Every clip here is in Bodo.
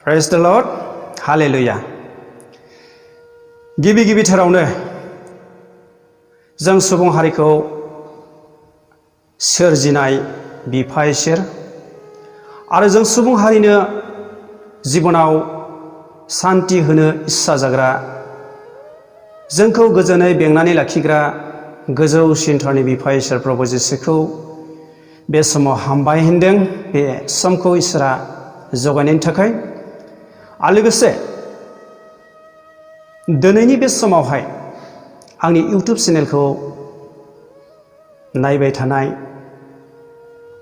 Praise the Lord. Hallelujah. गिबि थारावनो जों सुबुं हारिखौ सोरजिनाय बिफा इसोर आरो जों सुबुं हारिनो जिबनाव शान्ति होनो इस्सा जाग्रा जोंखौ गोजोनै बेंनानै लाखिग्रा गोजौ सिन्थारनि बिफा इसोर प्रभु जिसुखौ बे समाव हामबाय होनदों। बे समखौ इसोरा जगायनायनि थाखाय आरो लोगोसे दिनैनि बे समावहाय आंनि इउटुब चेनेलखौ नायबाय थानाय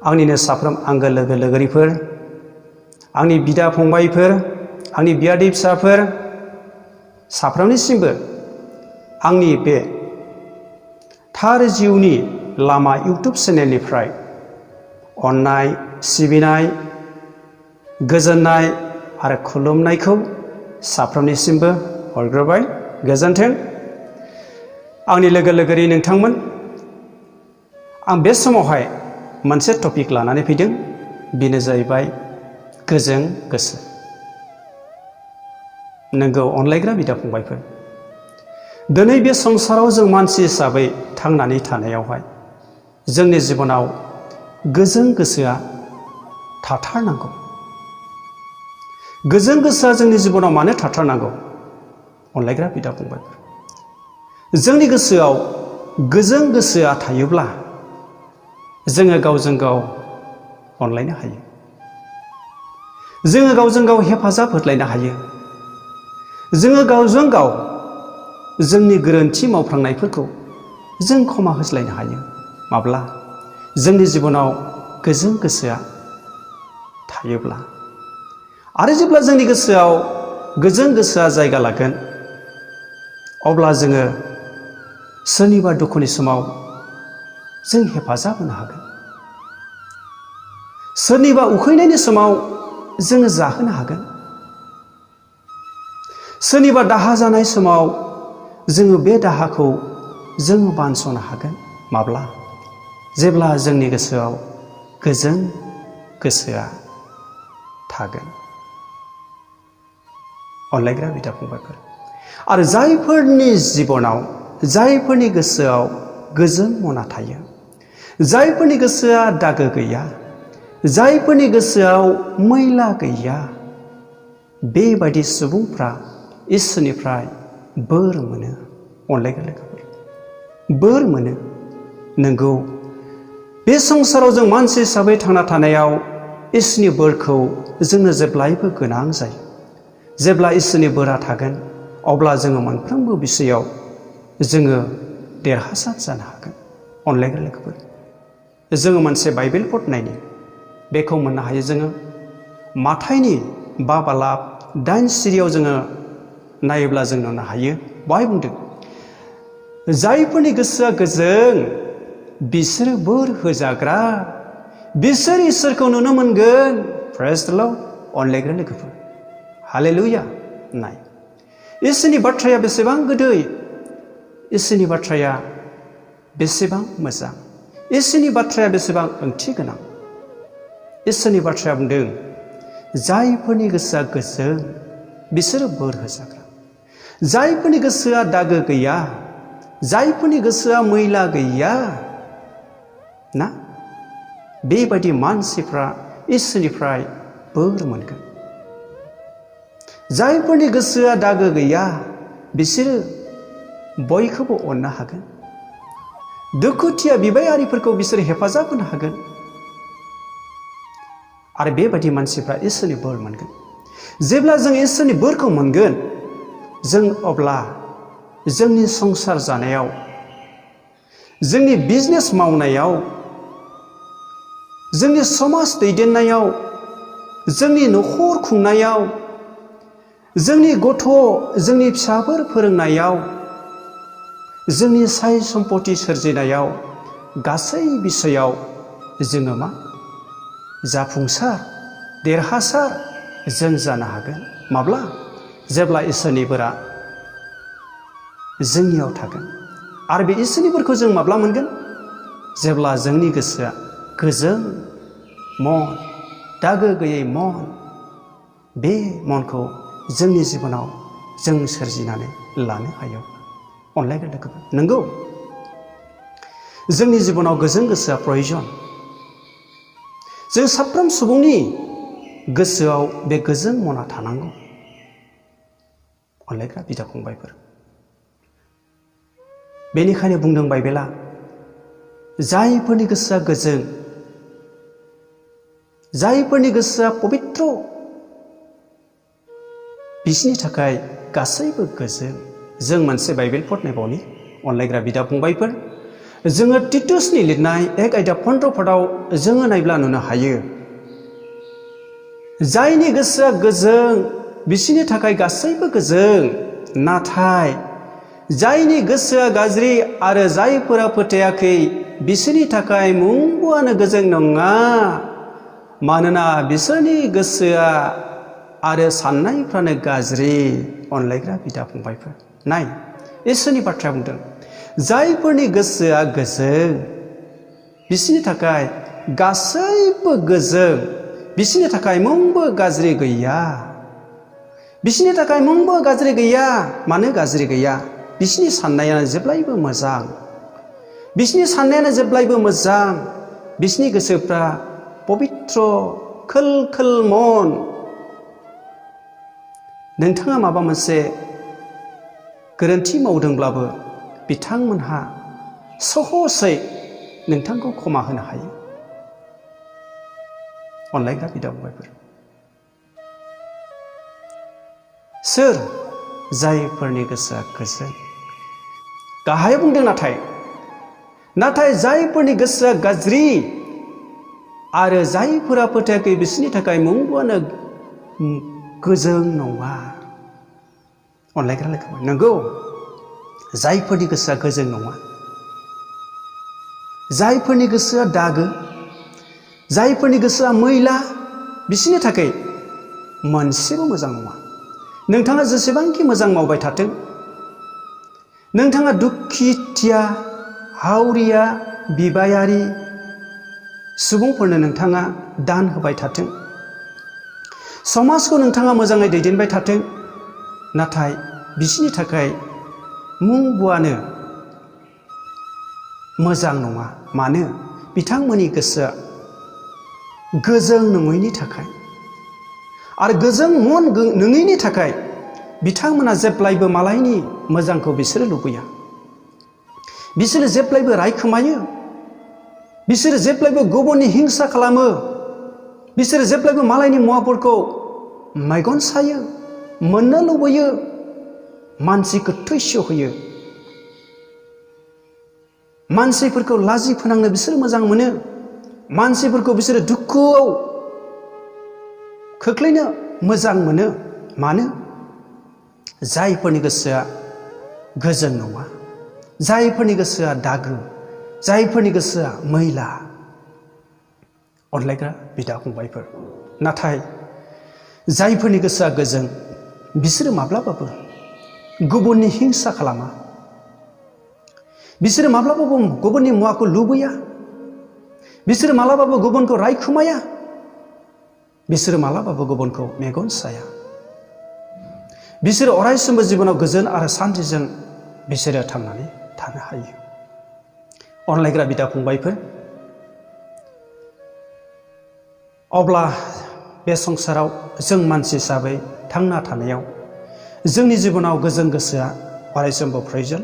आंनिनो साफ्रोम आंगो लोगो लोगोरिफोर, आंनि बिदा फंबायफोर, आंनि बियादै फिसाफोर साफ्रोमनिसिमबो आंनि बे थार जिउनि लामा इउटुब चेनेलनिफ्राय अननाय, सिबिनाय, गोजोननाय आरो खुलुमनायखौ साफ्रोमनिसिमबो हरग्रोबाय। गोजोन्थों आंनि लोगो लोगोरि नोंथांमोन। आं बे समावहाय मोनसे टपिक लानानै फैदों, बेनो जाहैबाय गोजों गोसो। नोंगौ अनलायग्रा बिदा फंबायफोर, दिनै बे संसाराव जों मानसि हिसाबै थांनानै थानायावहाय जोंनि जिबनाव गोजों गोसोआ थाथारनांगौ। गोजों गोसोआ जोंनि जिबनाव मानो थाथारनांगौ? अनलायग्रा बिदा फंबायफोर, जोंनि गोसोआव गोजों गोसोआ थायोब्ला जोङो गावजों गाव अनलायनो हायो, जोङो गावजों गाव हेफाजाब होलायनो हायो, जोङो गावजों गाव जोंनि गोरोन्थि मावफ्लांनायफोरखौ जों क्षमा होज्लायनो हायो। माब्ला? जोंनि जिबनाव गोजों गोसोआ थायोब्ला। आरो जेब्ला जोंनि गोसोआव गोजों गोसोआ जायगा लागोन, अब्ला जोङो सोरनिबा दुखुनि समाव जों हेफाजाब होनो हागोन, सोरनिबा उखैनायनि समाव जोङो जाहोनो हागोन, सोरनिबा दाहा जानाय समाव जोङो बे दाहाखौ जोङो बानस'नो हागोन। माब्ला? जेब्ला जोंनि गोसोआव गोजों गोसोआ थागोन। अनलायग्रा बिदा फंबायफोर, आरो जायफोरनि जिबनाव, जायफोरनि गोसोआव गोजों मना थायो, जायफोरनि गोसोआ दागो गैया, जायफोरनि गोसोआव मैला गैया, बेबायदि सुबुंफ्रा इसोरनिफ्राय बोर मोनो। अनलायग्रा लोगोफोर, बोर मोनो। नंगौ, बे संसाराव जों मानसि हिसाबै थांना थानायाव इसोरनि बोरखौ जोंनो जेब्लायबो गोनां जायो। जेब्ला इसोरनि बोरा थागोन, अब्ला जोङो मोनफ्रोमबो बिषयाव जोङो देरहासार जानो हागोन। अनलायग्रा लोगोफोर, जोङो मोनसे बाइबेल फरायनायनि बेखौ मोननो हायो। जोङो माथाइनि 5:8 सिरियाव जोङो नायोब्ला जों नुनो हायो। बाहाय बुंदों, जायफोरनि गोसोआ गोजों बिसोरो बोर होजाग्रा, बिसोर इसोरखौ नुनो मोनगोन। प्रेज द लर्ड। अनलायग्रा लोगोफोर, हालेलुया। नाय, इसोरनि बाथ्राया बेसेबां गोदै, इसोरनि बाथ्राया बेसेबां मोजां, इसोरनि बाथ्राया बेसेबां ओंथि गोनां। इसोरनि बाथ्राया बुंदों, जायफोरनि गोसोआ गोजों बिसोरो बोर होजाग्रा, जायफोरनि गोसोआ दागो गैया, जायफोरनि गोसोआ मैला गैया ना, बेबायदि मानसिफ्रा इसोरनिफ्राय बोर मोनगोन। जायफोरनि गोसोआ दागो गैया, बिसोरो बयखौबो अननो हागोन, दुखुथिया बिबायारिफोरखौ बिसोर हेफाजाब होनो हागोन, आरो बेबायदि मानसिफ्रा इसोरनि बोर मोनगोन। जेब्ला जों इसोरनि बोरखौ मोनगोन, जों अब्ला जोंनि संसार जानायाव, जोंनि बिजनेस मावनायाव, जोंनि समाज दैदेननायाव, जोंनि न'खर खुंनायाव, जोंनि गथ', जोंनि फिसाफोर फोरोंनायाव, जोंनि साय सम्पति सोरजिनायाव, गासै बिषयाव जोङो मा? जाफुंसार, देरहासार जों जानो हागोन। माब्ला? जेब्ला इसोरनि बोरा जोंनियाव थागोन। आरो बे इसोरनि बोरखौ जों माब्ला मोनगोन? जेब्ला जोंनि गोसोआ गोजों मन, दागो गैयै मन, बे मनखौ जोंनि जिबनाव जों सोरजिनानै लानो हायो। अनलायग्रा लोगोफोर, नंगौ जोंनि जिबनाव गोजोन गोसोआ प्रयजन। जों साफ्रोम सुबुंनि गोसोआव बे गोजोन मना थानांगौ। अनलायग्रा बिदा फंबायफोर, बेनिखायनो बुंदों बाइबेला, जायफोरनि गोसोआ गोजों, जायफोरनि गोसोआ पबित्र, बिसोरनि थाखाय गासैबो गोजों। जों मोनसे बाइबेल पद नायबावनि। अनलायग्रा बिदा फंबायफोर, जोङो तितुसनि लिरनाय 1 आयदा 15 पदआव जोङो नायब्ला नुनो हायो, जायनि गोसोआ गोजों बिसोरनि थाखाय गासैबो गोजों, नाथाय जायनि गोसोआ गाज्रि आरो जायफोरा फोथायाखै बिसोरनि थाखाय मुंबोआनो गोजों नङा, मानोना बिसोरनि गोसोआ आरो साननायफ्रानो गाज्रि। अनलायग्रा बिदा फंबायफोर, नाय इसोरनि बाथ्राया बुंदों, जायफोरनि गोसोआ गोजों बिसोरनि थाखाय गासैबो गोजों, बिसोरनि थाखाय मुंबो गाज्रि गैया। बिसोरनि थाखाय मुंबो गाज्रि गैया। मानो गाज्रि गैया? बिसोरनि साननायानो जेब्लायबो मोजां। बिसोरनि साननायानो जेब्लायबो मोजां। बिसोरनि गोसोफ्रा पबित्र, खोल खोल मन। नोंथाङा माबा मोनसे गोरोन्थि मावदोंब्लाबो बिथांमोनहा सहसै नोंथांखौ क्षमा होनो हायो। अनलायग्रा बिदा फंबायफोर, सोर? जायफोरनि गोसोआ गोजों। गाहायाव बुंदों नाथाय जायफोरनि गोसोआ गाज्रि आरो जायफोरा फोथायाखै बिसोरनि थाखाय मुंबोआनो गोजों नङा। अनलायग्रा लोगोफोर, नंगौ जायफोरनि गोसोआ गोजों नङा, जायफोरनि गोसोआ दागो, जायफोरनि गोसोआ मैला, बिसोरनि थाखाय मोनसेबो मोजां नङा। नोंथाङा जेसेबांखि मोजां मावबाय थाथों, नोंथाङा दुखिथिया, हावरिया, बिबायारि सुबुंफोरनो नोंथाङा दान होबाय थाथों, समाजखौ नोंथाङा मोजाङै दैदेनबाय थाथों, नाथाय बिसोरनि थाखाय मुंबोआनो मोजां नङा। मानो? बिथांमोननि गोसोआ गोजों नङैनि थाखाय आरो गोजों मन नङैनि थाखाय बिथांमोना जेब्लायबो मालायनि मोजांखौ बिसोरो लुबैया। बिसोरो जेब्लायबो रायखोमायो, बिसोरो जेब्लायबो गुबुननि हिंसा खालामो, बिसोरो जेब्लायबो मालायनि मुवाफोरखौ मेगन सायो, मोननो लुबैयो, मानसिखौ थैस' होयो। मानसिफोरखौ लाजि फोनांनो बिसोर मोजां मोनो। मानसिफोरखौ बिसोरो दुखुआव खोख्लैनो मोजां मोनो। मानो? जायफोरनि गोसोआ गोजों नङा, जायफोरनि गोसोआ दागो, जायफोरनि गोसोआ मैला। अनलायग्रा बिदा फंबायफोर, नाथाय जायफोरनि गोसोआ गोजों बिसोरो माब्लाबाबो गुबुननि हिंसा खालामा। बिसोरो माब्लाबाबो गुबुननि मुवाखौ लुबैया। बिसोरो माब्लाबाबो गुबुनखौ रायखुमाया। बिसोरो माब्लाबाबो गुबुनखौ मेगन साया। बिसोरो अरायसमबो जिबनाव गोजोन आरो सान्थिजों बिसोरो थांनानै थानो हायो। अनलायग्रा बिदा फंबायफोर, अब्ला बे संसाराव जों मानसि हिसाबै थांना थानायाव जोंनि जिबनाव गोजोन गोसोआ अरायसमबो प्रयजन।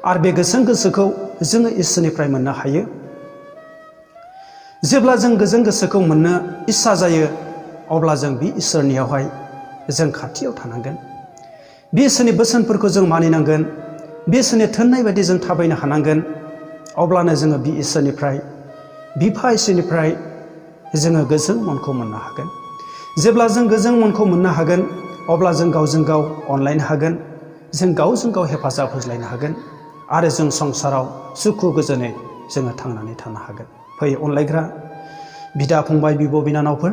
आरो बे गोजोन गोसोखौ जोङो इसोरनिफ्राय मोननो हायो। जेब्ला जों गोजोन गोसोखौ मोननो इस्सा जायो, अब्ला जों बे इसोरनियावहाय जों खाथियाव थानांगोन। बे इसोरनि बोसोनफोरखौ जों मानिनांगोन। बे इसोरनि थोननाय बायदि जों थाबायनो हानांगोन। अब्लानो जोङो बे इसोरनिफ्राय, बिफा इसोरनिफ्राय जोङो गोजोन मनखौ मोननो हागोन। जेब्ला जों गोजोन मनखौ मोननो हागोन, अब्ला जों गावजों गाव अनलायनो हागोन। जों गावजों गाव हेफाजाब होज्लायनो हागोन। आरो जों संसाराव सुखु गोजोनै जोङो थांनानै थानो हागोन। फै अनलायग्रा बिदा फंबाय, बिब' बिनानावफोर,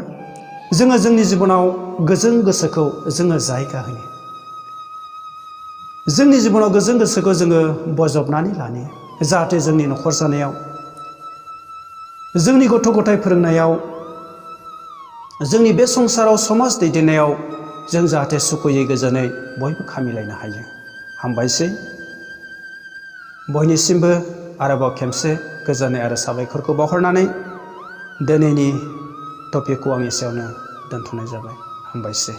जोङो जोंनि जिबनाव गोजोन गोसोखौ जोङो जायगा होयो। जोंनि जिबनाव गोजोन गोसोखौ जोङो बजबनानै लानो, जाहाथे जोंनि न'खर जानायाव, जोंनि गथ' गथाय फोरोंनायाव, जोंनि बे संसाराव समाज दैदेननायाव जों जाहाथे सुखुयै गोजोनै बयबो खामिलायनो हायो। हामबायसै। बयनिसिमबो आरोबाव खेबसे गोजोननाय आरो साबायखरखौ बावहरनानै दिनैनि टपिकखौ आं एसेयावनो दोनथ'नाय जाबाय। हामबायसै।